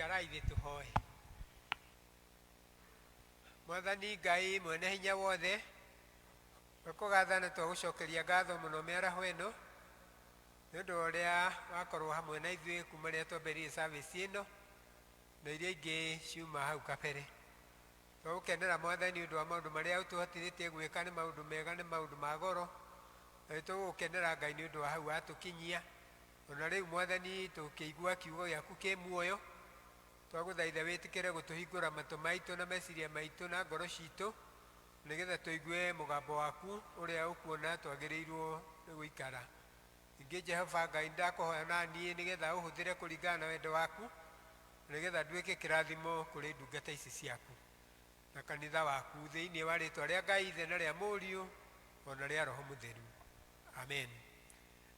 Ikarai thĩ tũhoe. Mwathani Ngai mwene hinya wothe, twakũgatha na twagũcokeria ngatho mũno mĩaraho ĩno nĩ ũndũ wa ũrĩa wakorwo hamwe na ithuĩ kuma rĩrĩa twambĩrĩirie service ĩno na iria ingĩ ciuma hau kabere. Twagũkenera Mwathani nĩ ũndũ wa maũndũ marĩa ũtũhotithĩtie gwĩka, nĩ maũndũ mega, nĩ maũndũ ma goro, na nĩ tũgũgũkenera Ngai nĩ ũndũ wa hau watũkinyia. Ona rĩu Mwathani tũkĩigua kiugo gĩaku kĩ muoyo, twagũthaitha wĩtĩkĩre gũtũhingũra matũ maitũ na meciria maitũ na ngoro citũ, nĩgetha tũigue mũgambo waku ũrĩa ũkuona twagĩrĩirwo nĩ gũikara. Ningĩ Jehova Ngai nĩndakũhoya na niĩ nĩgetha ũhũthĩre kũringana na wendo waku, nĩgetha nduĩke kĩrathimo kũrĩ ndungata ici ciaku na kanitha waku, thĩinĩ wa rĩtwa rĩa Ngai Ithe na rĩa Mũriũ o na rĩa Roho Mũtheru. Amen.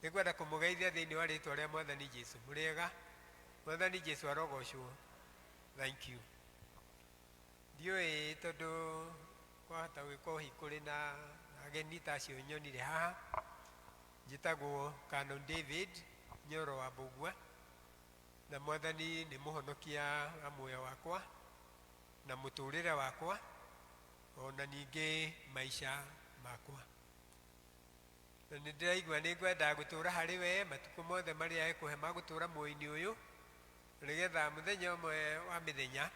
Nĩngwenda kũmũgeithia thĩinĩ wa rĩtwa rĩa Mwathani Jesu. Mũrĩega? Mwathani Jesu arogocwo. Thank you. Ndiũĩ tondũ kwahota gwĩkwo hihi kũrĩ na ageni ta acio nyonire haha. Njĩtagwo Canon David Nyoro wa Mbũgua, na Mwathani nĩ mũhonokia wa muoyo wakwa na mũtũrĩre wakwa ona ningĩ maica makwa. Na nĩ ndĩraigua nĩ ngwenda gũtũũra harĩ we matukũ mothe marĩa ekũhe ma gũtũũra muoyo-inĩ ũyũ, nĩgetha mũthenya ũmwe wa mĩthenya,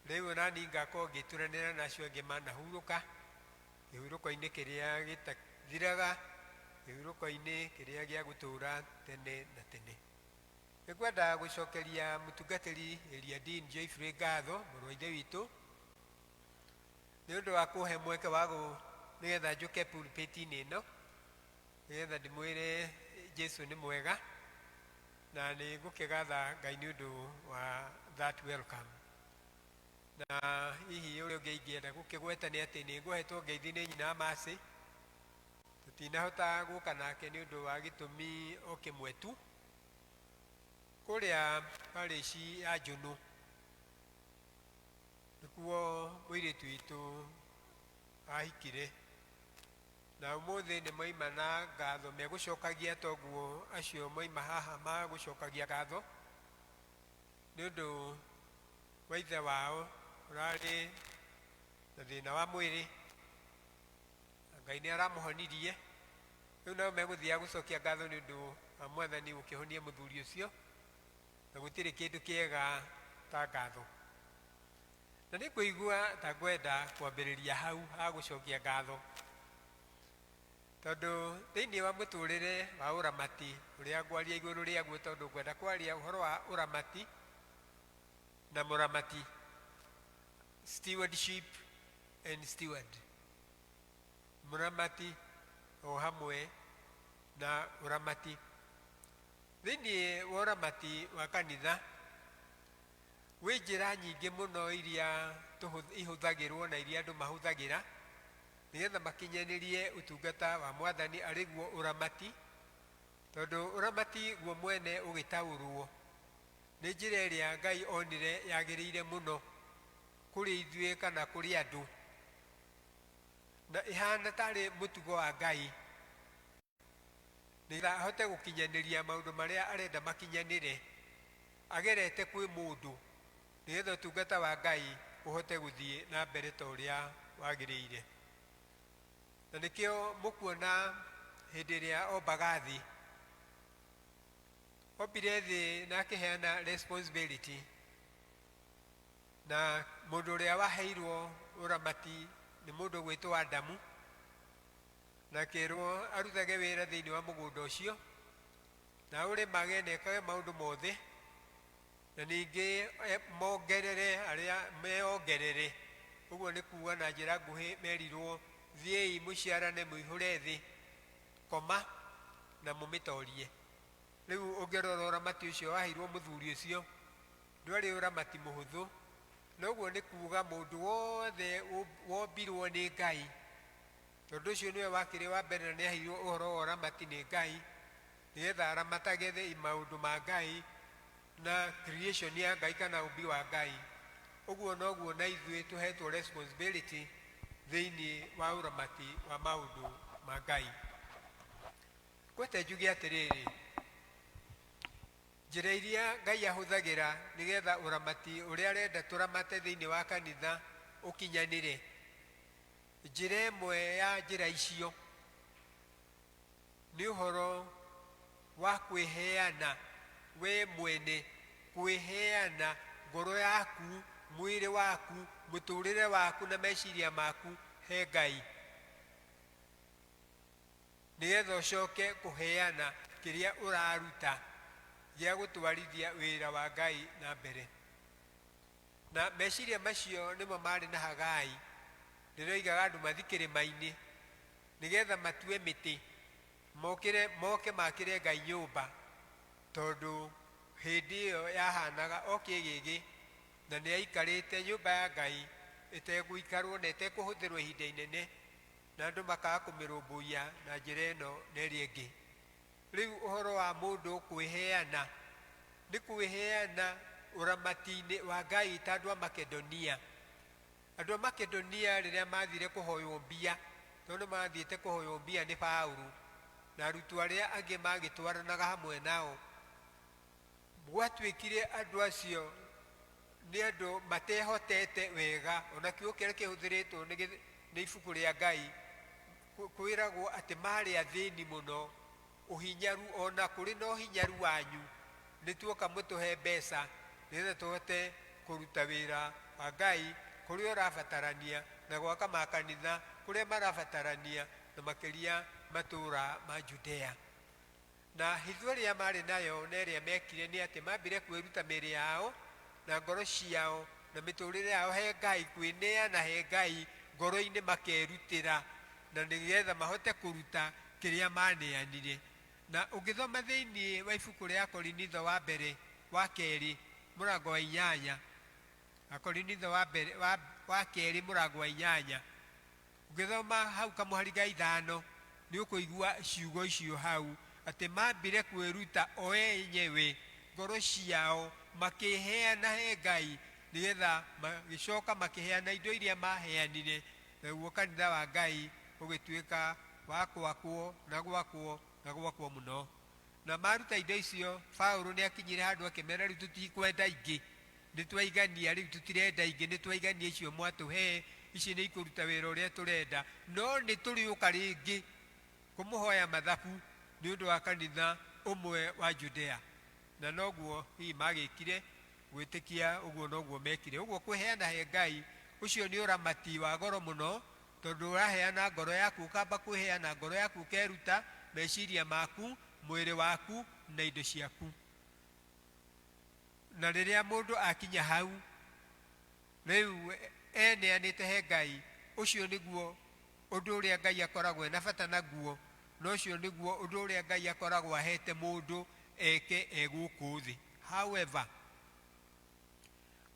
rĩu ona niĩ ngakorwo ngĩturanĩra na acio angĩ manahurũka, kĩhurũko-inĩ kĩrĩa gĩtathiraga, kĩhurũko-inĩ kĩrĩa gĩa gũtũũra tene na tene. Nĩ ngwenda gũcokeria mũtungatĩri Area Dean Geoffrey ngatho, mũrũ wa Ithe witũ, Nĩ ũndũ wa kũhe mweke wa gũ nĩgetha njũke pulpit-inĩ ĩno nĩgetha ndĩmwĩre Jesu nĩ mwega na nĩ ngũkĩgatha Ngai nĩ ũndũ wa that welcome. Na hihi ũrĩa ũngĩ ingĩenda gũkĩgweta nĩ atĩ nĩ ngũhetwo ngeithi nĩ nyina wa Mercy, tũtinahota gũka nake nĩ ũndũ wa gĩtũmi o kĩmwe tu, kũrĩa parish ya Njũnũ Nĩkuo mũirĩtu witũ ahikire, na ũmũthĩ nĩ moima na ngatho megũcokagia toguo acio moima haha magũcokagia ngatho nĩ ũndũ wa ithe wao ũrarĩ na thĩna wa mwĩrĩ, na Ngai nĩ aramũhonirie. Rĩu nao megũthiaga gũcokia ngatho nĩ ũndũ wa Mwathani gũkĩhonia mũthuri ũcio. Na gũtirĩ kĩndũ kĩega ta ngatho. Na nĩ ngũigua ta ngwenda kwambĩrĩria hau ha gũcokia ngatho, tondũ thĩinĩ wa mũtũrĩre wa ũramati ũrĩa ngwaria igũrũ rĩaguo, tondũ ngwenda kwaria ũhoro wa ũramati na mũramati, stewardship and steward, mũramati o hamwe na ũramati. Thĩinĩ wa ũramati wa kanitha, gwĩ njĩra nyingĩ mũno iria ihũthagĩrwo na iria andũ mahũthagĩra nĩgetha makinyanĩrie ũtungata wa Mwathani arĩ guo ũramati, tondũ ũramati guo mwene ũgĩtaũrwo nĩ njĩra ĩrĩa Ngai onire yagĩrĩire mũno kũrĩ ithuĩ kana kũrĩ andũ, na ĩhana tarĩ mũtugo wa Ngai. Nĩgetha ahote gũkinyanĩria maũndũ marĩa arenda makinyanĩre, agerete kwĩ mũndũ, nĩgetha ũtungata wa Ngai ũhote gũthiĩ na mbere ta ũrĩa wagĩrĩire. Na nĩkĩo mũkuona hĩndĩ ĩrĩa ombaga thĩ, ombire thĩ na akĩheana responsibility, na mũndũ ũrĩa waheirwo ũramati nĩ mũndũ ũgwĩtwo Adamu. Na akĩĩrwo arutage wĩra thĩinĩ wa mũgũnda ũcio, na aũrĩmage na ekage maũndũ mothe, na ningĩ mongerere arĩa meongerere. Ũguo nĩ kuuga na njĩra nguhĩ merirwo, thiĩi mũciarane mũihũre thĩ, koma, na mũmĩtorie. Rĩu ũngĩrora ũramati ũcio waheirwo mũthuri ũcio, ndwarĩ ũramati mũhũthũ, na ũguo nĩ kuuga mũndũ wothe wombirwo nĩ Ngai, Tondũ ũcio nĩwe wakĩrĩ wa mbere na nĩaheirwo ũhoro wa ũramati nĩ Ngai, nĩgetha aramatage maũndũ ma Ngai na creation ya Ngai kana ũmbi wa Ngai. Ũguo noguo na ithuĩ tũhetwo responsibility thĩinĩ wa ũramati wa maũndũ ma Ngai. Kwete njuge atĩrĩrĩ, Njĩra iria Ngai ahũthagĩra nĩgetha ũramati ũrĩa arenda tũramate thĩinĩ wa kanitha ũkinyanĩre. Njĩra ĩmwe ya njĩra icio nĩ ũhoro wa kwĩheana we mwene, kwĩheana ngoro yaku, mwĩrĩ waku, mũtũrĩre waku na meciria maku he Ngai, nĩgetha ũcoke kũheana kĩrĩa ũraruta gĩa gũtwarithia wĩra wa Ngai na mbere. Na meciria macio nĩmo marĩ na Hagai, rĩrĩa oigaga andũ mathiĩ kĩrĩma-inĩ nĩgetha matue mĩtĩ, mokĩre, moke makĩre Ngai nyũmba, tondũ hĩndĩ ĩyo yahanaga o kĩgĩgĩ, na nĩ yaikarĩte nyũmba ya Ngai ĩtegũikarwo na ĩtekũhũthĩrwo ihinda inene, na andũ makaga kũmĩrũmbũiya na njĩra ĩno na ĩrĩa ĩngĩ. Rĩu ũhoro wa mũndũ kwĩheana, nĩ kwĩheana ũramati-inĩ wa Ngai ta andũ a Makedonia. Andũ a Makedonia rĩrĩa mathire kũhoywo mbia, tondũ nĩ mathiĩte kũhoywo mbia nĩ Paulo na arutwo arĩa angĩ magĩtwaranaga hamwe nao, gwatuĩkire andũ acio nĩ andũ matehotete wega. Ona kiugo kĩrĩa kĩhũthĩrĩtwo nĩ ibuku rĩa Ngai, kwĩragwo atĩ marĩ athĩni mũno, ũhinyaru, ona kũrĩ na ũhinyaru wanyu, nĩ tuoka mũtũhe mbeca nĩgetha tũhote kũruta wĩra wa Ngai kũrĩa ũrabatarania, na gwaka makanitha kũrĩa marabatarania, na makĩria matũũra ma Judea. Na hitho ĩrĩa maarĩ nayo na ĩrĩa mekire nĩ atĩ mambire kwĩruta mĩĩrĩ yao na ngoro ciao na mĩtũrĩre yao he Ngai, kwĩneana he Ngai ngoro-inĩ makerutĩra, na nĩgetha mahote kũruta kĩrĩa maneanire. Na ũngĩthoma thĩinĩ wa ibuku rĩa Akorinitho wa mbere, wa kerĩ mũrango wa inyanya, Akorinitho wa mbere, wa, wa kerĩ mũrango wa inyanya, Ũngĩthoma hau kamũhari ga ithano, nĩ ũkũigua ciugo icio hau, atĩ mambire kwĩruta o enyewe ngoro ciao, makĩĩheana he Ngai, nĩ getha magĩcoka makĩheana indo iria maheanire, naguo kanitha wa Ngai ũgĩtuĩka wa gwakwo na gwakwo na gwakwo mũno. Na maruta indo icio, Paulo nĩ akinyire handũ akĩmera, rĩu tũtikwenda ingĩ. Nĩ twaigania, rĩu tũtirenda ingĩ, nĩ twaigania icio mwatũhe, ici nĩ ikũruta wĩra ũrĩa tũrenda. No nĩ tũrĩũka rĩngĩ kũmũhoya mathabu nĩ ũndũ wa kanitha ũmwe wa Judea. Na noguo hihi magĩkire, gwĩtĩkia ũguo noguo mekire. Ũguo kwĩheana he Ngai, ũcio nĩ ũramati wa goro mũno, tondũ ũraheana ngoro yaku, ũkamba kwĩheana ngoro yaku, ũkeruta meciria maku, mwĩrĩ waku na indo ciaku. Na rĩrĩa mũndũ akinya hau, rĩu eneanĩte he Ngai, ũcio nĩguo ũndũ ũrĩa Ngai akoragwo ena bata naguo, na ũcio nĩguo ũndũ ũrĩa Ngai akoragwo ahete mũndũ eke e gũkũ thĩ. However,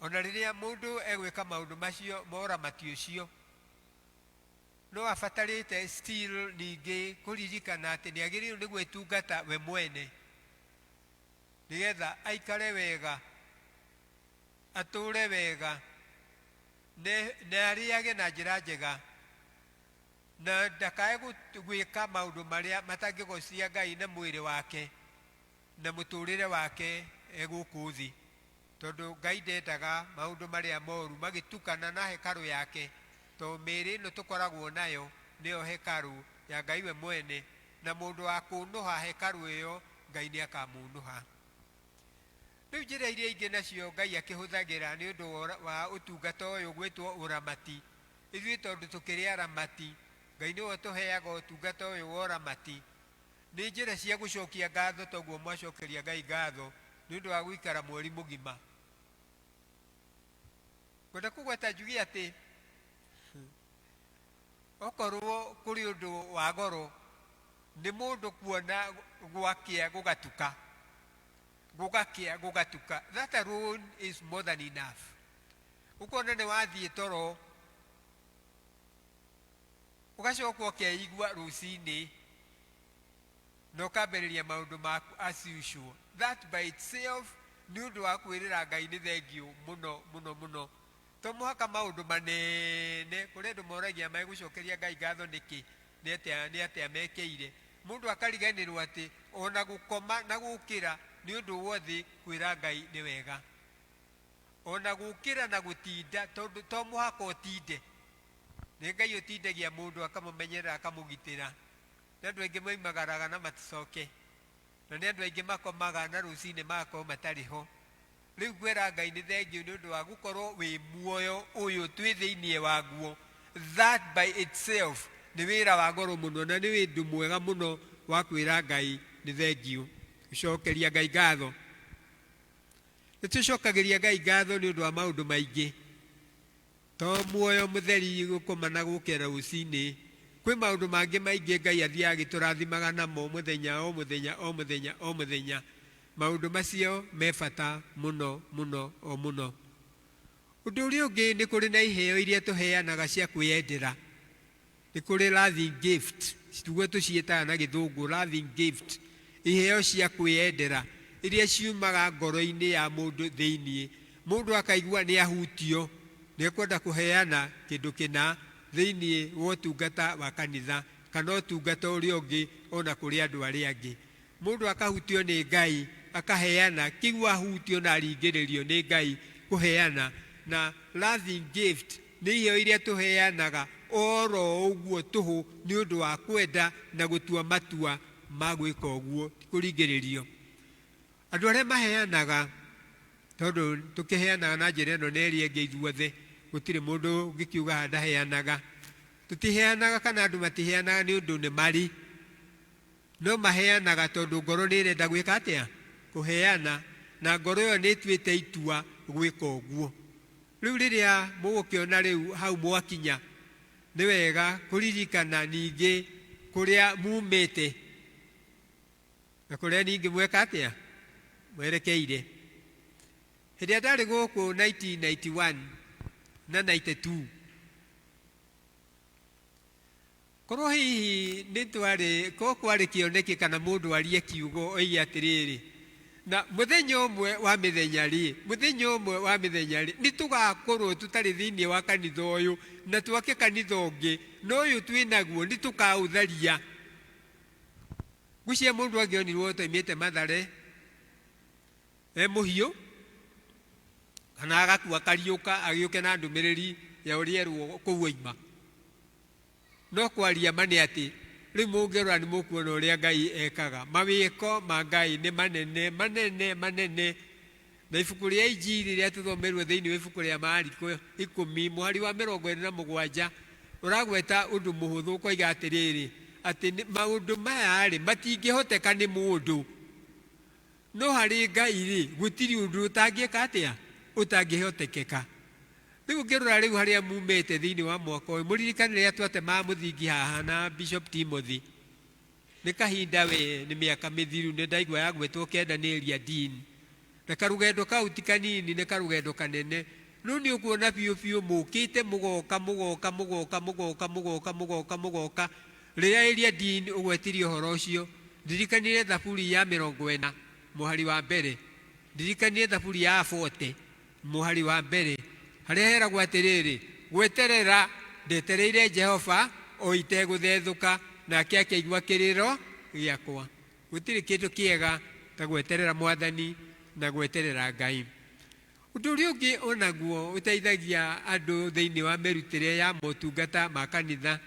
ona rĩrĩa mũndũ egwĩka maũndũ macio ma ũramati ũcio, no abatarĩte still ningĩ kũririkana atĩ nĩ agĩrĩirwo nĩ gwĩtungata we mwene. Nĩgetha aikare wega, atũũre wega, na arĩage na njĩra njega, na ndakae gwĩka maũndũ marĩa matangĩgocia Ngai na mwĩrĩ wake na mũtũũrĩre wake e gũkũ thĩ. Tondũ Ngai ndendaga maũndũ marĩa moru magĩtukana na hekarũ yake, tondũ mĩĩrĩ ĩno tũkoragwo nayo nĩyo hekarũ ya Ngai we mwene, na mũndũ wa kũũnũha hekarũ ĩyo, Ngai nĩ akamũũnũha. Rĩu njĩra iria ingĩ nacio Ngai akĩhũthagĩra nĩ ũndũ wa ũtungata ũyũ gwĩtwo ũramati, ithuĩ tondũ tũkĩrĩ aramati, Ngai nĩwe ũtũheaga ũtungata ũyũ wa ũramati, nĩ njĩra cia gũcokia ngatho toguo mwacokeria Ngai ngatho nĩ ũndũ wa gũikara mweri mũgima. Ngwenda kũgweta njuge atĩ okorwo kũrĩ ũndũ wa goro nĩ mũndũ kuona gwakĩa gũgatuka, gũgakĩa gũgatuka, that alone is more than enough. Ũkona nĩ wathiĩ toro ũgacoka ũkeigua rũcinĩ na ũkambĩrĩria maũndũ maku as usual. That by itself nĩ ũndũ wa kwĩrĩra Ngai nĩ thengiũ mũno mũno mũno. To mũhaka maũndũ manene, kũrĩ andũ moragia megũcokeria Ngai ngatho nĩkĩ, nĩ atĩa, nĩ atĩa mekĩire. Mũndũ akariganĩrwo atĩ ona gũkoma na gũkĩra Nĩ ũndũ wothe kwĩra Ngai nĩ wega. Ona gũkĩra na gũtinda, tondũ to mũhaka ũtinde. Nĩ Ngai ũtindagia mũndũ akamũmenyerera akamũgitĩra. Nĩ andũ aingĩ moimagaraga na maticoke. Na nĩ andũ aingĩ makomaga na rũcinĩ magakorwo matarĩ ho. Rĩu ngwĩra Ngai nĩ thengiũ nĩ ũndũ wa gũkorwo wĩ muoyo ũyũ twĩ thĩinĩ waguo. That by itself nĩ wĩra wa goro mũno na nĩ ũndũ mwega mũno wa kwĩra Ngai nĩ thengiũ. Gũcokeria Ngai ngatho. Nĩ tũcokagĩria Ngai ngatho nĩ ũndũ wa maũndũ maingĩ. To muoyo mũtheri gũkoma na gũkĩra rũcinĩ. Kwĩ maũndũ mangĩ maingĩ Ngai athiaga agĩtũrathimaga namo mũthenya o mũthenya o mũthenya o mũthenya. Maũndũ macio me bata mũno mũno o mũno. Ũndũ ũrĩa ũngĩ nĩ kũrĩ na iheo iria tũheanaga cia kwĩyendera. Nĩ kũrĩ loving gift, tiguo tũciĩtaga na gĩthũngũ loving gift, iheo cia kwĩyendera iria ciumaga ngoro-inĩ ya mũndũ thĩinĩ. Mũndũ akaigua nĩ ahutio, nĩ ekwenda kũheana kĩndũ kĩna thĩinĩ wa ũtungata wa kanitha kana ũtungata ũrĩa ũngĩ ona kũrĩ andũ arĩa angĩ. Mũndũ akahutio nĩ Ngai akaheana kĩu ahutio na aringĩrĩrio nĩ Ngai kũheana. Na loving gift nĩ iheo iria tũheanaga oro ũguo tũhũ nĩ ũndũ wa kwenda na gũtua matua ma gwĩka ũguo, ti kũringĩrĩrio. Andũ arĩa maheanaga, tondũ tũkĩheanaga na njĩra ĩno na ĩrĩa ĩngĩ ithuothe, gũtirĩ mũndũ ũngĩkiuga haha ndaheanaga. Tũtiheanaga kana andũ matiheanaga nĩ ũndũ nĩ marĩ. No maheanaga tondũ ngoro nĩ ĩrenda gwĩka atĩa? Kũheana. Na ngoro ĩyo nĩ ĩtuĩte itua gwĩka ũguo. Rĩu rĩrĩa mũgũkĩona rĩu hau mwakinya, nĩ wega kũririkana ningĩ kũrĩa mumĩte na kũrĩa ningĩ mweka atĩa? Mwerekeire. Hĩndĩ ĩrĩa ndarĩ gũkũ 1991 na 92, Korwo hihi nĩ twarĩ, korwo kwarĩ kĩoneki kana mũndũ arie kiugo oige atĩrĩrĩ, na mũthenya ũmwe wa mĩthenya rĩ, mũthenya ũmwe wa mĩthenya rĩ, nĩ tũgakorwo tũtarĩ thĩinĩ wa kanitha ũyũ na twake kanitha ũngĩ, na ũyũ twĩ naguo nĩ tũkaũtharia. Ngwĩciria mũndũ angĩonirwo toimĩte Mathare e mũhiũ kana agakua akariũka agĩũke na ndũmĩrĩri ya ũrĩa erwo kũu oima. No kwaria ma nĩ atĩ, rĩu mũngĩrora nĩ mũkuona ũrĩa Ngai ekaga. Mawĩko ma Ngai nĩ manene, manene, manene. Na ibuku rĩa Injiri rĩrĩa tũthomeirwo thĩinĩ wa ibuku rĩa Mariko ikũmi, mũhari wa 27, ũragweta ũndũ mũhũthũ ũkoiga atĩrĩrĩ, atĩ maũndũ maya-rĩ, matingĩhoteka nĩ mũndũ. No harĩ Ngai-rĩ, gũtirĩ ũndũ ũtangĩka atĩa? Ũtangĩhotekeka. Rĩu ũngĩrora rĩu harĩa mumĩte thĩinĩ wa mwaka ũyũ, mũririkane rĩrĩa twatemaga mũthingi haha na Bishop Timothy, nĩ kahinda we, nĩ mĩaka mĩthiru, nĩ ndaigua yagwetwo kenda nĩ area dean. Na karũgendo kau ti kanini, nĩ karũgendo kanene. No nĩ ũkuona biũ biũ mũkĩte mũgoka, mũgoka, mũgoka, mũgoka, mũgoka, mũgoka, mũgoka. Rĩrĩa area dean ũgwetirie ũhoro ũcio, ndirikanire Thaburi ya 40 mũhari wa mbere. Ndirikanire Thaburi ya 40 Mũhari wa mbere, harĩa heragwo atĩrĩrĩ, Gweterera ndetereire Jehova o itegũthethũka, nake akĩigua kĩrĩro gĩakwa. Gũtirĩ kĩndũ kĩega ta gweterera Mwathani na gweterera Ngai. Ũndũ ũrĩa ũngĩ o naguo ũteithagia andũ thĩinĩ wa mĩrutĩre ya motungata ma kanitha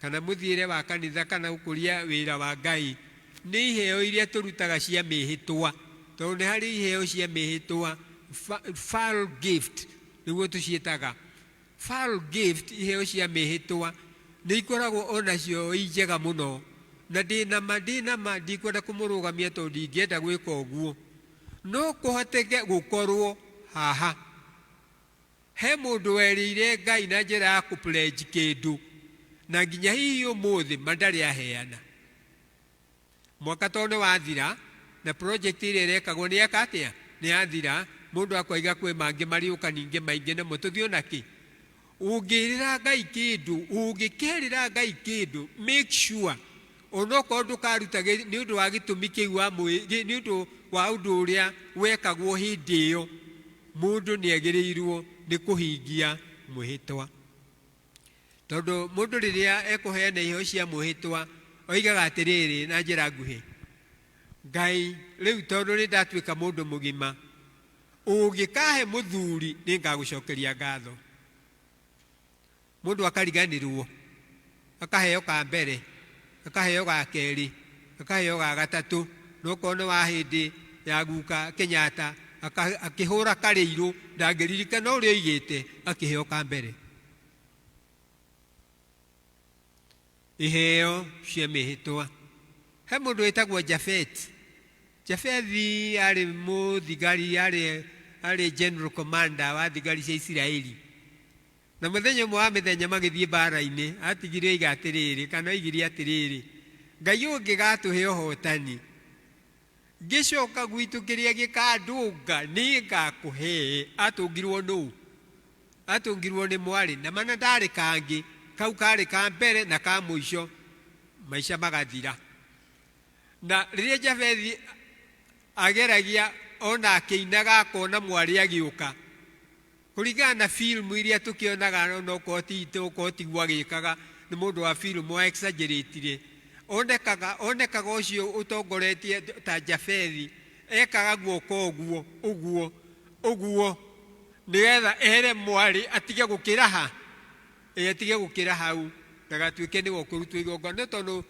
kana mũthiĩre wa kanitha kana gũkũria wĩra wa Ngai nĩ iheo iria tũrutaga cia mĩhĩtwa. Tondũ nĩ harĩ iheo cia mĩhĩtwa, foul gift nĩguo tũciĩtaga. Foul gift, iheo cia mĩhĩtwa nĩ ikoragwo o nacio i njega mũno. Na ndĩ na ma, ndĩ na ma ndikwenda kũmũrũgamia tondũ ndingĩenda gwĩka ũguo. No kũhoteke gũkorwo haha he mũndũ werĩire Ngai na njĩra ya kũ pledge kĩndũ na nginya hihi ũmũthĩ ma ndarĩ aheana. Mwaka to nĩ wathira na project ĩrĩa ĩrekagwo nĩ yeka atĩa? Nĩ yathira, mũndũ akoiga kwĩ mangĩ marĩũka ningĩ maingĩ namo tũthiĩ ona kĩ? Ũngĩrĩra Ngai kĩndũ, ũngĩkerĩra Ngai kĩndũ, make sure onokorwo ndũkaruta nĩ ũndũ wa gĩtũmi kĩu wa nĩ ũndũ wa ũndũ ũrĩa wekagwo hĩndĩ ĩyo, mũndũ nĩ agĩrĩirwo nĩ kũhingia mwĩhĩtwa. Tondũ mũndũ rĩrĩa ekũheana iheo cia mwĩhĩtwa, oigaga atĩrĩrĩ na njĩra nguhĩ, Ngai rĩu tondũ nĩ ndatuĩka mũndũ mũgima, ũngĩkahe mũthuri nĩ ngagũcokeria ngatho. Mũndũ akariganĩrwo, akaheo ka mbere, akaheo ga kerĩ, akaheo ga gatatũ, na okorwo nĩ wa hĩndĩ ya guka Kenyatta, akĩhũra karĩirũ, ndangĩririkana ũrĩa oigĩte, akĩheo ka mbere. Iheo cia mĩhĩtwa. He mũndũ wĩtagwo Jafeti. Jafethi arĩ mũthigari, arĩ general commander wa thigari cia Isiraeli. Na mũthenya ũmwe wa mĩthenya magĩthiĩ mbaara-inĩ, atigire oiga atĩrĩrĩ, kana oigire atĩrĩrĩ, Ngai ũngĩgatũhe ũhotani, ngĩcoka gwitũ kĩrĩa gĩkandũnga nĩ ngakũhe. Atũngirwo nũũ? Atũngirwo nĩ mwarĩ, na mana ndarĩ kangĩ, kau karĩ ka mbere na ka mũico, maica magathira. Na rĩrĩa Jabethi ageragia ona akĩinaga akona mwarĩ agĩũka, Kũringana na film iria tũkĩonaga ona okorwo ti okorwo tiguo agĩkaga nĩ mũndũ wa film wa exaggerate onekaga onekaga ũcio ũtongoretie ta Jafethi ekaga guoko ũguo ũguo ũguo nĩgetha ere mwarĩ atige gũkĩra ha ĩ atige gũkĩra hau ndagatuĩke nĩwe ũkũrutwo igongona no tondũ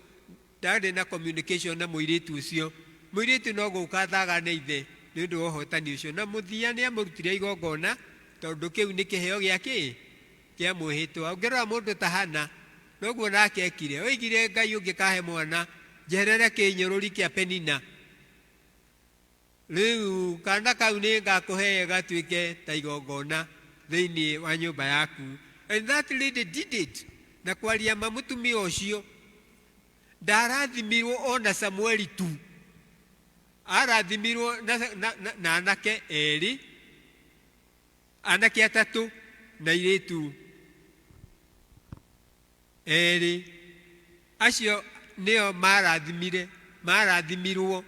Ndarĩ na communication na mũirĩtu ũcio. Mũirĩtu no gũka athaga na ithe nĩ ũndũ wa ũhotani ũcio. Na mũthia nĩ amũrutire igongona tondũ kĩu nĩ kĩheo gĩa kĩ? Kĩa mwĩhĩtwa. Ũngĩrora mũndũ ta Hannah, noguo nake ekire. Oigire, Ngai ũngĩkahe mwana, njeherere kĩnyũrũri kĩa Penina. Rĩu kaana kau nĩ ngakũhe gatuĩke ta igongona thĩinĩ wa nyũmba yaku. And that lady did it. Na kwaria ma mũtumia ũcio ndarathimirwo o na Samueli tu, arathimirwo na, na, na, na anake erĩ, anake atatũ na airĩtu erĩ. Acio nĩo marathimire, marathimirwo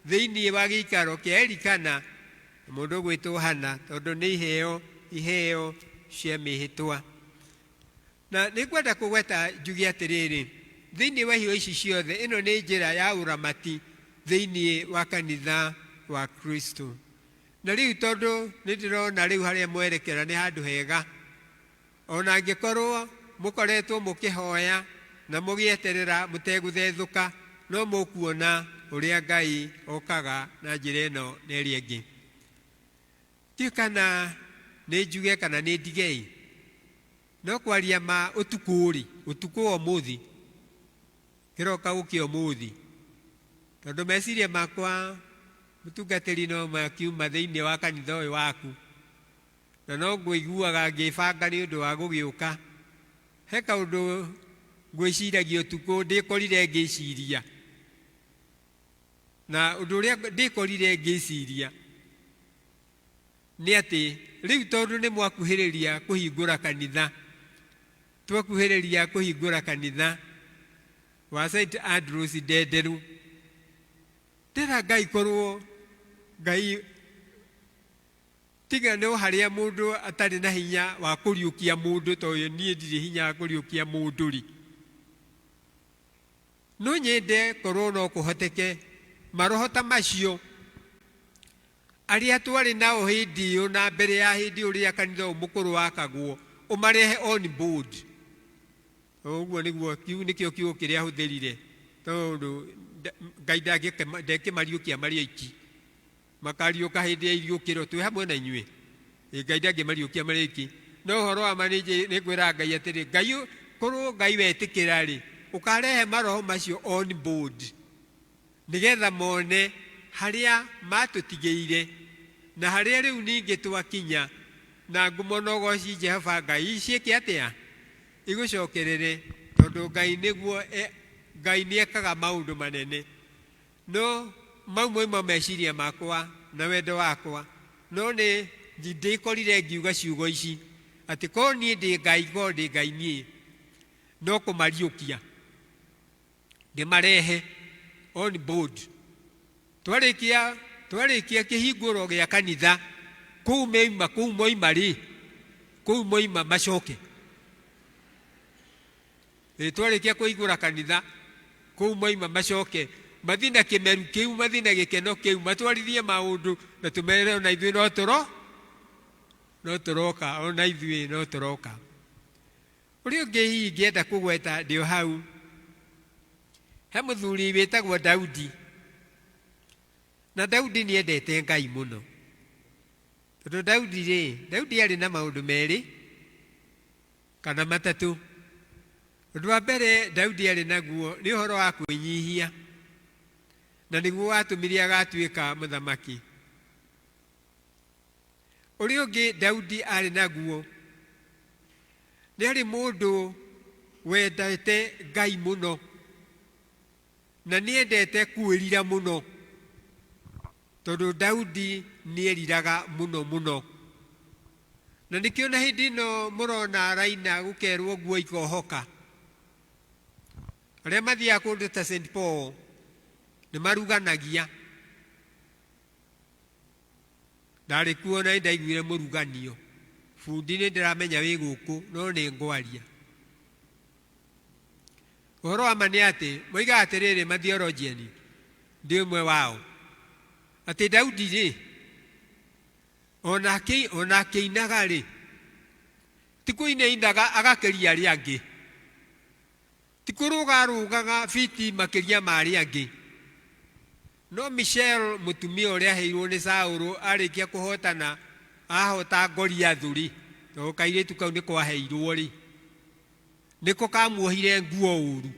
thĩinĩ wa gĩikaro kĩa Elikana na mũndũ ũgwĩtwo Hana, tondũ nĩ iheo, iheo cia mĩhĩtwa. Na nĩ ngwenda kũgweta njuge atĩrĩrĩ, thĩinĩ wa iheo ici ciothe, ĩno nĩ njĩra ya ũramati thĩinĩ wa kanitha wa Kristo. Na rĩu tondũ nĩ ndĩrona rĩu harĩa mwerekera nĩ handũ hega, ona angĩkorwo mũkoretwo mũkĩhoya na mũgĩeterera mũtegũthethũka, no mũkuona ũrĩa Ngai okaga na njĩra ĩno na ĩrĩa ĩngĩ. Ndiũĩ kana nĩ njuge kana nĩ ndige-ĩ, no kwaria ma ũtukũ-rĩ, ũtukũ wa ũmũthĩ, kĩroka gũkĩa ũmũthĩ, tondũ meciria makwa mũtungatĩri no makiuma thĩinĩ wa kanitha ũyũ waku, na no ngũiguaga ngĩbanga nĩ ũndũ wa gũgĩũka. He kaũndũ ngwĩciragia ũtukũ ndĩkorire ngĩciria. Na ũndũ ũrĩa ndĩkorire ngĩciria nĩ atĩ rĩu tondũ nĩ mwakuhĩrĩria kũhingũra kanitha, twakuhĩrĩria kũhingũra kanitha wa St Andrews Ndenderu, ndĩra Ngai korwo Ngai tiga no harĩa mũndũ atarĩ na hinya wa kũriũkia mũndũ, tondũ niĩ ndirĩ hinya wa kũriũkia mũndũ rĩ, No nyende korwo no kũhoteke maroho ta macio arĩa twarĩ nao hĩndĩ ĩyo na mbere ya hĩndĩ ĩyo rĩrĩa kanitha ũyũ mũkũrũ wakagwo ũmarehe on board. Ũguo nĩguo kĩu nĩkĩo kiugo kĩrĩa ahũthĩrire tondũ Ngai ndekĩmariũkia marĩ oiki. Makariũka hĩndĩ ya iriũkĩro twĩ hamwe na inyuĩ. Ĩ Ngai ndangĩmariũkia marĩ oiki. No ũhoro wa ma nĩ ngwĩra Ngai atĩrĩ, Ngai korwo Ngai wetĩkĩra rĩ, ũkarehe maroho macio on board nĩgetha mone harĩa matũtigĩire na harĩa rĩu ningĩ twakinya, na ngumo na ũgoci Jehova Ngai ciĩke atĩa? Igũcokerere, tondũ Ngai nĩguo Ngai nĩekaga maũndũ manene. No mau moima meciria makwa na wendo wakwa, no nĩ ndĩkorire ngiuga ciugo ici, atĩ korwo niĩ ndĩ Ngai, korwo ndĩ Ngai niĩ, no kũmariũkia ndĩmarehe on board. Twarĩkia twarĩkia kĩhingũro gĩa kanitha, kũu moima kũu moima rĩ, kũu moima macoke. Ĩ twarĩkia kũhingũra kanitha, kũu moima macoke. Mathiĩ na kĩmeru kĩu, mathiĩ na gĩkeno kĩu, matwarithie maũndũ na tũmere ona ithuĩ no tũro no tũroka, ona ithuĩ no tũroka. Ũrĩa ũngĩ hihi ingĩenda kũgweta ndĩ o hau, he mũthuri wĩtagwo Daudi, na Daudi nĩ endete Ngai mũno. Tondũ Daudi rĩ, Daudi arĩ na maũndũ merĩ kana matatũ. Ũndũ wa mbere Daudi arĩ naguo nĩ ũhoro wa kwĩnyihia, na nĩguo watũmire agatuĩka mũthamaki. Ũrĩa ũngĩ Daudi arĩ naguo nĩ arĩ mũndũ wendete Ngai mũno na nĩ endete kwĩrira mũno, tondũ Daudi nĩ eriraga mũno mũno. Na nĩkĩo na hĩndĩ ĩno mũrona araina gũkerwo nguo ikohoka. Arĩa mathiaga kũndũ ta St Paul nĩ maruganagia. Ndarĩ kuo na nĩndaiguire mũruganio. Bundi nĩ ndĩramenya wĩ gũkũ no nĩ ngwaria. Ũhoro wa ma nĩ atĩ moigaga atĩrĩrĩ mathiorojiani, ndĩ ũmwe wao, atĩ Daudi rĩ, ona akĩinaga rĩ, ti kũina ainaga agakĩria arĩa angĩ, ti kũrũga arũgaga fiti makĩria ma arĩa angĩ. No Michelle mũtumia ũrĩa aheirwo nĩ Saũlũ arĩkia kũhotana ahota Goliathu rĩ, tondũ kairĩtu kau nĩko aheirwo rĩ, nĩko kamuohire nguo ũru.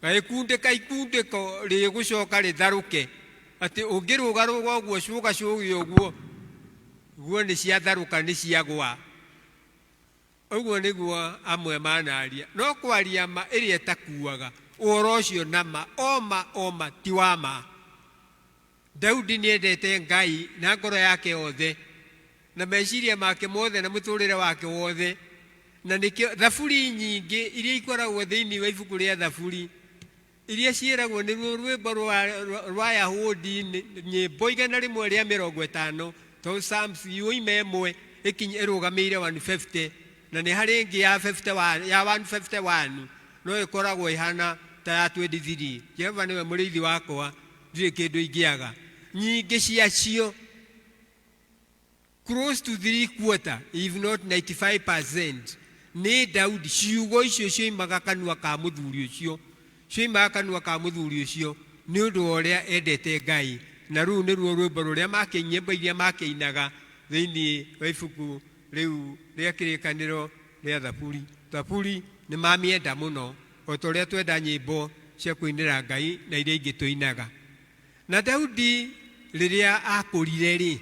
Gagĩkundĩka ikundĩko rĩgũcoka rĩtharũke, atĩ ũngĩrũgarũga ũguo cũgacũge ũguo, nguo nĩ ciatharũka nĩ ciagwa. Ũguo nĩguo amwe manaria. No kwaria ma ĩrĩa ĩtakuaga, ũhoro ũcio na ma, o ma o ma, ti wa ma. Daudi nĩendete Ngai na ngoro yake yothe, na meciria make mothe na mũtũrĩre wake wothe, na nĩkĩo thaburi nyingĩ iria ikoragwo thĩinĩ wa ibuku rĩa Thaburi, iria ciĩragwo nĩruo rwĩmbo rwa Ayahudi, nyĩmbo 150, tondũ Psalms yoima ĩmwe ĩkinye ĩrũgamĩire 150, na nĩ harĩ ĩngĩ ya 51, ya 151 no ĩkoragwo ĩhana ta ya 23. Jehova nĩwe mũrĩithi wakwa, ndirĩ kĩndũ ingĩaga. Nyingĩ ciacio close to three quarter if not 95% nĩ Daudi. Ciugo icio cioimaga kanua ka mũthuri ũcio, cioimaga kanua ka mũthuri ũcio nĩ ũndũ wa ũrĩa endete Ngai. Na rũu nĩruo rwĩmbo rũrĩa makĩ, nyĩmbo iria makĩinaga thĩinĩ wa ibuku rĩu rĩa kĩrĩkanĩro rĩa Thaburi. Thaburi nĩ mamĩenda mũno o ta ũrĩa twenda nyĩmbo cia kũinĩra Ngai na iria ingĩ tũinaga. Na Daudi rĩrĩa akũrire rĩ,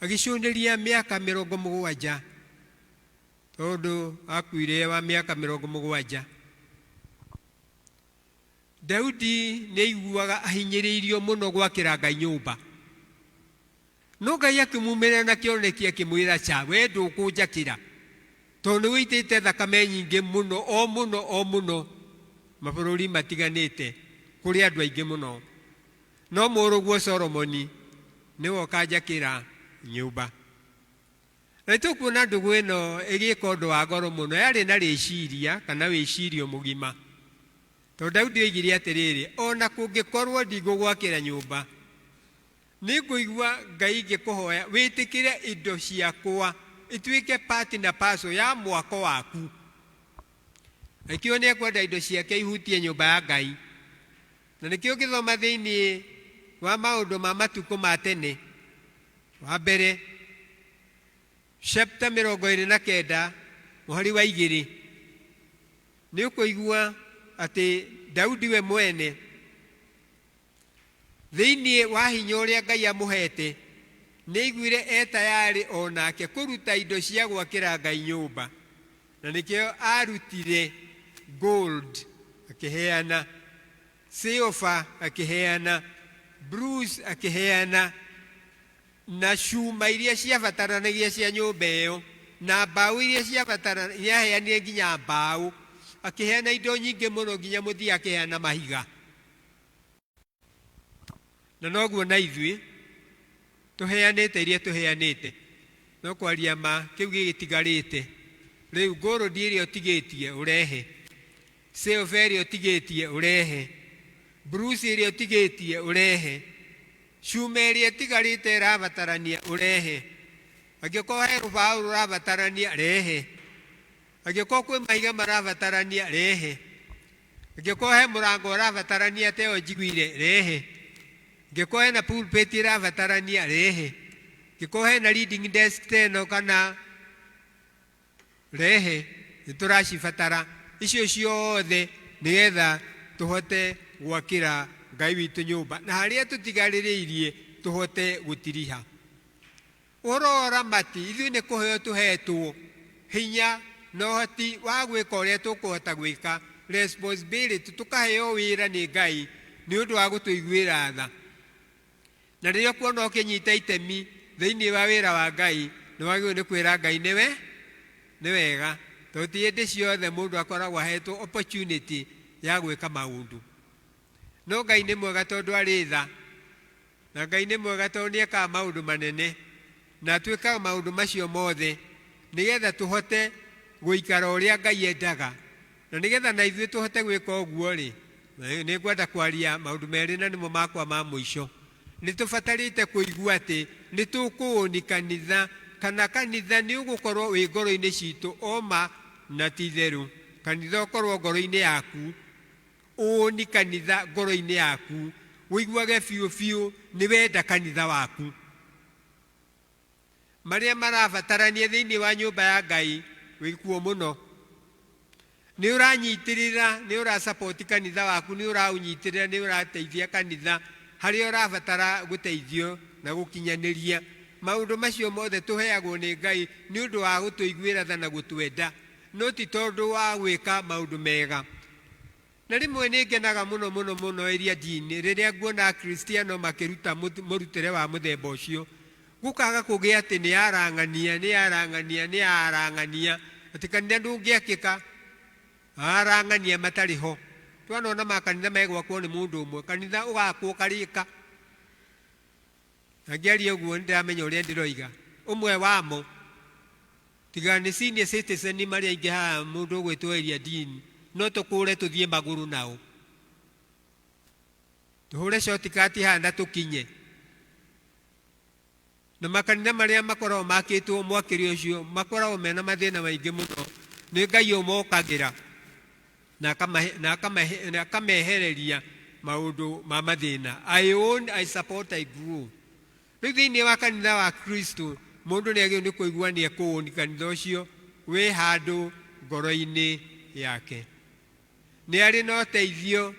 agĩcũnĩria mĩaka 70, tondũ akuire wa mĩaka 70. Daudi nĩ aiguaga ahinyĩrĩirio mũno gwakĩra Ngai nyũmba. No Ngai akĩmumĩrĩra na kĩoneki akĩmwĩra, ca, we ndũkũnjakĩra, tondũ nĩ wĩitĩte thakame nyingĩ mũno, o mũno, o mũno, mabũrũri matiganĩte, kũrĩ andũ aingĩ mũno. No mũrũguo Solomoni nĩwe ũkanjakĩra nyũmba. Na nĩ tũkuona ndũgũ ĩno ĩgĩka ũndũ wa goro mũno, yarĩ na rĩciria kana wĩcirio mũgima. Tondũ Daudi oigire atĩrĩrĩ, o na kũngĩkorwo ndigũgwakĩra nyũmba, Nĩngũigua Ngai ngĩkũhoya wĩtĩkĩre indo ciakwa ituĩke part na parcel ya mwako waku. Nĩkĩo nĩekwenda indo ciake ihutie nyũmba ya Ngai. Na nĩkĩo ũngĩthoma thĩinĩ wa maũndũ ma matukũ ma tene, wa mbere chapter 29 mũhari wa 2, nĩũkũigua atĩ Daudi we mwene Thĩinĩ wa hinya ũrĩa Ngai amũheete, nĩaiguire e tayarĩ o nake kũruta indo cia gwakĩra Ngai nyũmba. Na nĩkĩo aarutire gold akĩheana, silver akĩheana, bronze akĩheana, na cuma iria ciabataranagia cia nyũmba ĩyo, na mbaũ iria ciabataranagia, nĩaheanire nginya mbaũ, akĩheana indo nyingĩ mũno nginya mũthia akĩheana mahiga. Na noguo na ithuĩ tũheanĩte iria tũheanĩte, no kwaria ma kĩu gĩgĩtigarĩte rĩu, ngũrũndi ĩrĩa ũtigĩtie ũrehe, silver ĩrĩa ũtigĩtie ũrehe. Bruce ĩrĩa ũtigĩtie ũrehe, cuma ĩrĩa ĩtigarĩte ĩrabatarania ũrehe, angĩkorwo he rũbaũ rũrabatarania rehe, angĩkorwo kwĩ mahiga marabatarania rehe, angĩkorwo he mũrango ũrabatarania ta ĩyo njiguire rehe, angĩkorwo hena pulpit ĩrabatarania rehe, angĩkorwo hena reading desk ta ĩno kana rehe, nĩ tũracibatara icio ciothe nĩgetha tũhote gwakĩra Ngai witũ nyũmba na harĩa tũtigarĩrĩirie tũhote gũtiriha. Ũhoro wa ũramati, ithuĩ nĩ kũheo tũhetwo hinya na ũhoti wa gwĩka ũrĩa tũkũhota gwĩka, responsibility, tũkaheo wĩra nĩ Ngai nĩ ũndũ wa gũtũiguĩra tha. Na rĩrĩa ũkuona ũkĩnyita itemi thĩinĩ wa wĩra wa Ngai, nĩ wagĩrĩirwo nĩ kwĩra Ngai nĩwe nĩ wega, tondũ ti hĩndĩ ciothe mũndũ akoragwo ahetwo opportunity ya gwĩka maũndũ. No Ngai nĩ mwega tondũ arĩ tha, na Ngai nĩ mwega tondũ nĩ ekaga maũndũ manene, na atwĩkaga maũndũ macio mothe nĩgetha tũhote gũikara ũrĩa Ngai endaga. Na nĩgetha na ithuĩ tũhote gwĩka ũguo-rĩ, nĩ ngwenda kwaria maũndũ merĩ na nĩmo makwa ma mũico. Nĩ tũbatarĩte kũigua atĩ nĩ tũkũũni kanitha, kana kanitha nĩ ũgũkorwo wĩ ngoro-inĩ citũ o ma na ti itherũ. Kanitha ũkorwo ngoro-inĩ yaku, ũũni kanitha ngoro-inĩ yaku, ũiguage biũ biũ nĩ wenda kanitha waku. Marĩa marabatarania thĩinĩ wa nyũmba ya Ngai wĩkuo mũno. Nĩ ũranyitĩrĩra, nĩ ũrasapoti kanitha waku, nĩ ũraũnyitĩrĩra, nĩ ũrateithia kanitha harĩa ũrabatara gũteithio na gũkinyanĩria. Maũndũ macio mothe tũheagwo nĩ Ngai nĩ ũndũ wa gũtũiguĩra tha na gũtwenda, no ti tondũ wa gwĩka maũndũ mega. Na rĩmwe nĩ ngenaga mũno mũno mũno ĩrĩa Jean rĩrĩa nguona Akristiano makĩruta mũrutĩre wa mũthemba ũcio. Gũkaga kũgĩa atĩ nĩ arang'ania, nĩ arang'ania, nĩ arang'ania, atĩ kanitha ndũngĩakĩka arang'ania matarĩ ho. Twanona makanitha megwakwo nĩ mũndũ ũmwe, kanitha ũgakwo ũkarĩka. Na ngĩaria ũguo nĩ ndĩramenya ũrĩa ndĩroiga. Ũmwe wamo tiga nĩ senior citizen marĩ aingĩ haha mũndũ ũgwĩtwo Elia Dean, no tũkũre tũthiĩ magũrũ nao. Tũhũre shortcut haha na tũkinye. Na makanitha marĩa makoragwo makĩtwo mwakĩre ũcio makoragwo mena mathĩna maingĩ mũno. Nĩ Ngai ũmokagĩra na akamehereria maũndũ ma mathĩna. I own, I support, I grow. Rĩu thĩinĩ wa kanitha wa Kristo mũndũ nĩ agĩrĩirwo nĩ kũigua nĩ ekũũni kanitha ũcio wĩ handũ ngoro-inĩ yake. Nĩ arĩ na ũteithio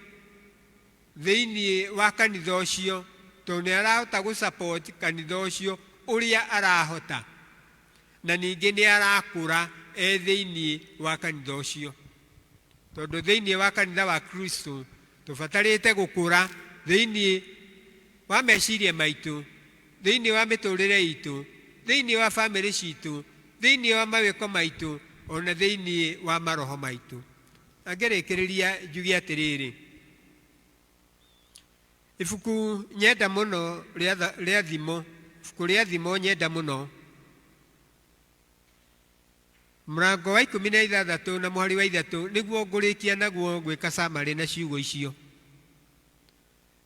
thĩinĩ wa kanitha ũcio tondũ nĩ arahota gũ support kanitha ũcio ũrĩa arahota, na ningĩ nĩ arakũra e thĩinĩ wa kanitha ũcio. Tondũ thĩinĩ wa kanitha wa Kristo tũbatarĩte gũkũra thĩinĩ wa meciria maitũ, thĩinĩ wa mĩtũrĩre itũ, thĩinĩ wa bamĩrĩ citũ, thĩinĩ wa mawĩko maitũ, ona thĩinĩ wa maroho maitũ. Na ngĩrĩkĩrĩria njuge atĩrĩrĩ, ibuku nyenda mũno rĩa Thimo, ibuku rĩa Thimo nyenda mũno, mũrango wa 16 na mũhari wa 3 nĩguo ngũrĩkia naguo gwĩka summary na ciugo icio.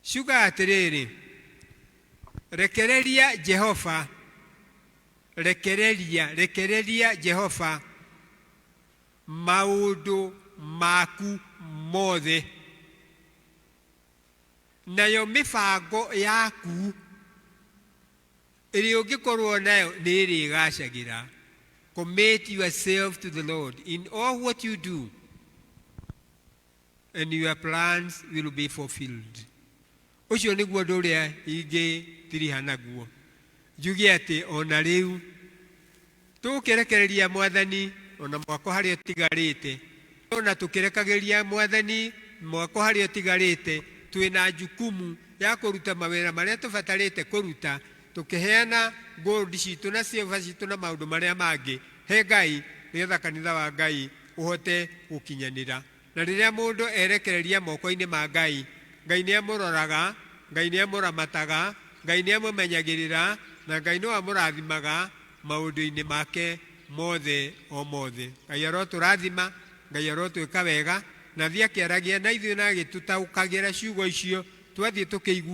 Ciugaga atĩrĩrĩ, rekereria Jehova, rekereria, rekereria Jehova maũndũ maku mothe, nayo mĩbango yaku ĩrĩa ũngĩkorwo nayo nĩ ĩrĩgacagĩra. Commit yourself to the Lord in all what you do, and your plans will be fulfilled. Ũcio nĩguo ũndũ ũrĩa ingĩtiriha naguo, njuge atĩ ona rĩu tũkĩrekereria Mwathani ona mwako harĩa ũtigarĩte, ona tũkĩrekagĩria Mwathani mwako harĩa ũtigarĩte, twĩna jukumu ya kũruta mawĩra marĩa tũbatarĩte kũruta, tũkĩheana gold citũ na silver citũ na maũndũ marĩa mangĩ he Ngai, nĩgetha kanitha wa Ngai ũhote gũkinyanĩra. Na rĩrĩa mũndũ erekereria moko-inĩ ma Ngai, Ngai nĩ amũroraga, Ngai nĩ amũramataga, Ngai nĩ amũmenyagĩrĩra, na Ngai no amũrathimaga maũndũ-inĩ make mothe o mothe. Ngai arotũrathima, Ngai arotwĩka wega. Na thiĩ akĩaragia na ithuĩ na agĩtũtaũkagĩra ciugo icio twathiĩ tũkĩigua.